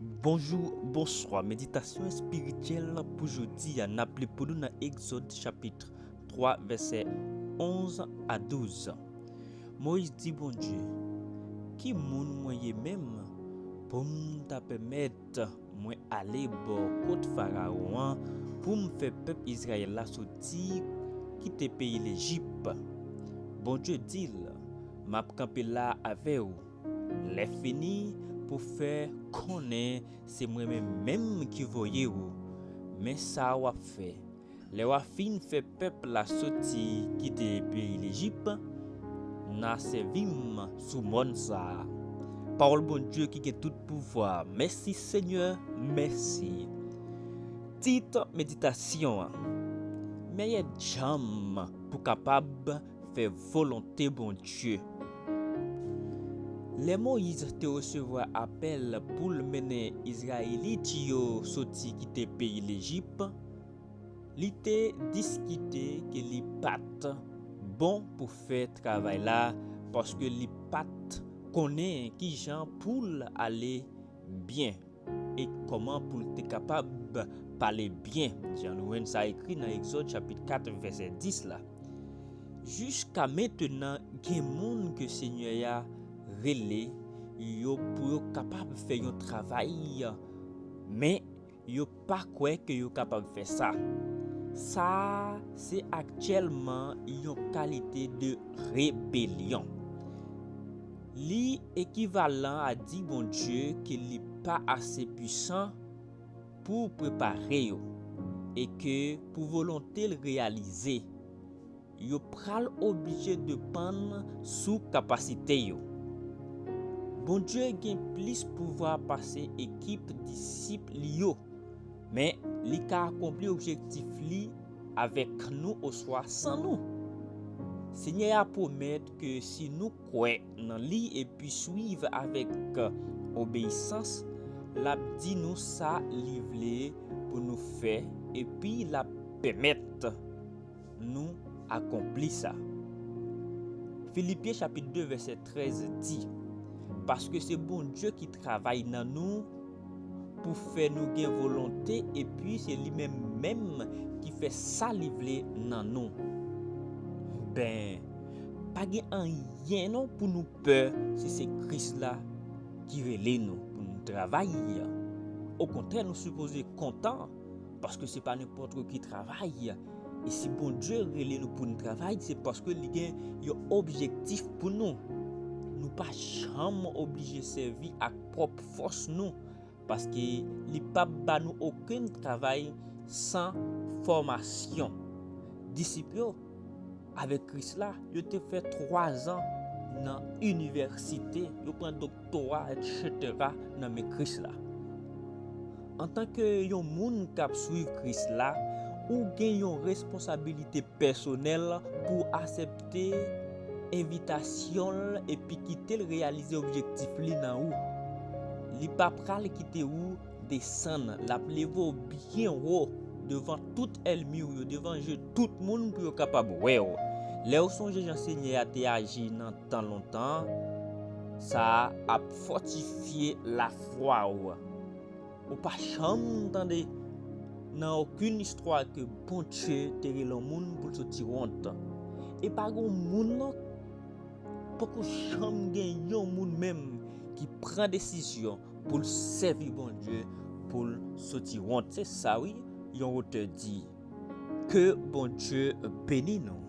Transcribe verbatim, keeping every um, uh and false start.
Bonjou, bonswa. Meditasyon espirityèl pou jodi a, n ap li pou nou nan Egzòd chapit twa, vèsè onz a douz. Moyiz di Bondye, "Ki moun mwen ye menm pou m ta pèmèt mwen ale bò kot Farawon an pou m fè pèp Izrayèl la soti kite peyi Lejip?" Bondye di l, "M ap kanpe la avè w. Lè fini, pou fè konnen se mwen menm menm ki voye w. Men sa w ap fè, lè w a fin fè pèp la soti kite peyi Lejip, n a sèvi m sou mòn sa a." Pawòl Bondye ki gen tout pouvwa. Mèsi, Senyè, mèsi. Tit meditasyon an, mèyè djanm pou kapab fè volonte Bondye. Lè Moyiz te resevwa apèl pou l mennen Izrayelit yo soti kite peyi Lejip, li te diskite ke li pa t bon pou fè travay la, paske li pa t konnen kijan pou l ale byen e kòman pou l te kapab pale byen, jan nou jwenn sa ekri nan Egzòd chapit kat, vèsè dis la. Jiska mentenan, gen moun ke Senyè a rele yo pou yo kapab fè yon travay, men yo pa kwè ke yo kapab fè sa. Sa a se aktyèlman yon kalite de rebelyon. Li ekivalan a di Bondye ke li pa ase pwisan pou prepare yo e ke pou volonte l reyalize, yo pral oblije depann sou kapasite yo. Bondye gen plis pouvwa pase ekip disip li yo, men li ka akonpli objektif li avèk nou oswa san nou. Senyè a pwomèt ke si nou kwè nan li epi swiv avèk obeyisans, l ap di nou sa li vle pou nou fè, epi l ap pèmèt nou akonpli sa. Filipyen chapit de vèsè trèz di, "Paske se Bondye ki travay nan nou pou fè nou gen volonte, epi se li menm menm ki fè sa li vle nan nou." Ben, pa gen anyen non pou nou pè si se Kris la ki rele nou pou nou travay. Okontrè, nou sipoze kontan, paske se pa nenpòt ki travay. E si Bondye rele nou pou nou travay, se paske li gen yon objektif pou nou. Nou pa janm oblije sèvi ak pwòp fòs nou, paske li p ap ba nou okenn travay san fòmasyon. Disip yo, avèk Kris la, yo te fè twazan nan inivèsite, yo pran doktora, etsetera, nan men Kris la. Antanke yon moun k ap swiv Kris la, ou gen yon responsabilite pèsonèl pou w aksepte envitasyon l epi kite l reyalize objektif li nan ou. Li pa pral kite ou desann, l ap leve w byen wo devan tout ènmi w yo, devan je tout moun pou yo kapab wè w. Lè w sonje jan Senyè a te aji nan tan lontan an, sa ap fòtifye lafwa w. Ou pa janm tande nan okenn istwa ke Bondye te rele yon moun pou l soti wont. E pa gen yon moun non, poko janm gen yon moun menm ki pran desizyon pou l sèvi Bondye, pou l soti wont. Se sa wi, yon otè di. Ke Bondye beni nou.